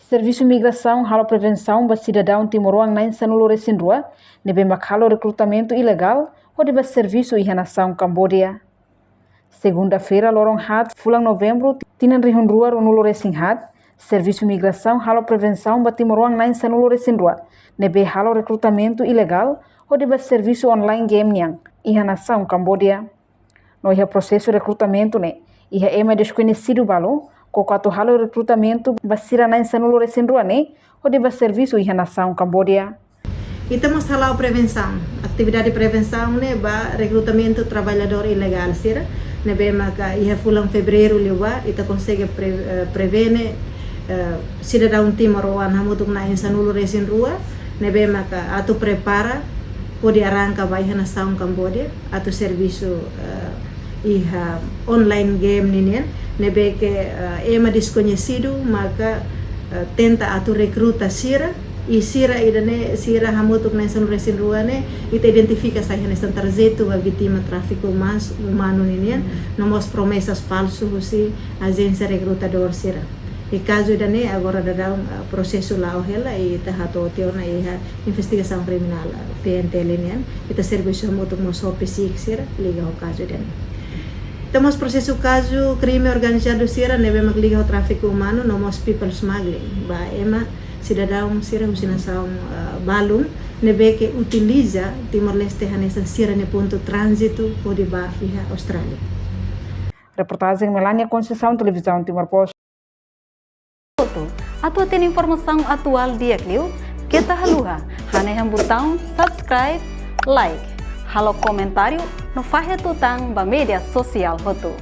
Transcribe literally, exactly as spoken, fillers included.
Servisu Migrasaun halo prevensaun ba sidadaun timoroan na'in sanulu resin rua ne'ebé mak halo rekrutamentu ilegál hodi bá servisu iha nasaun Kambodia. Segunda-feira, loron haat, fulan Novembru, tinan rihun rua ruanulu resin haat, Servisu Migrasaun halo prevensaun ba timoroan na'in sanulu resin rua ne'ebé halo rekrutamentu ilegál hodi bá servisu online game nian iha nasaun Kambodia. No iha prosesu rekrutamentu ne'e, iha ema deskoñesidu balu koko atu halo rekrutamentu ba sira na'in sanulu resin rua ne'e hodi bá servisu iha nasaun Kambodia. Ita mós hala'o prevensaun, atividade prevensaun ne'e ba rekrutamentu traballadór ilegál sira, ne'ebé maka iha fulan Fevereiru liubá ita konsege pre-, eh, prevene, eh, sidadaun timoroan hamutuk na'in sanulu resin rua ne'ebé maka atu prepara hodi arranka ba iha nasaun Kambodia atu servisu, eh, iha online game ninian, ne'ebé ke, eh, ema deskoñesidu maka, eh, tenta atu rekruta sira, i sira ida-ne'e, sira hamutuk na'in sanulu resin rua ne'e, ita identifika sai hanesan tarjetu ba vítima tráfiku umas-, umanu ninian, no mós promesas falsu husi ajénsia rekrutadór sira. I kazu ida-ne'e agora daudaun, eh, prosesu la'o hela i ita hato'o tiha ona iha investigasaun kriminál, eh, P N T L nian. Ita servisu hamutuk mós ho PCIC sira liga ho kazu ida-ne'e. Ita mós prosesu kazu krime organizadu sira ne'ebé mak liga ho tráfiku umanu no mós people smuggling. Ba ema sidadaun sira husi nasaun, eh, balun ne'ebé ke utiliza Timor-Leste hanesan sira-nia pontu tránzitu hodi bá iha Austrália. Reportajen Melania Conceição, Televizaun Timor Post. Atu hatene informasaun atuál di'ak liu, keta haluha hanehan butaun subscribe, like, halo komentáriu no fahe tutan ba média sosiál hotu.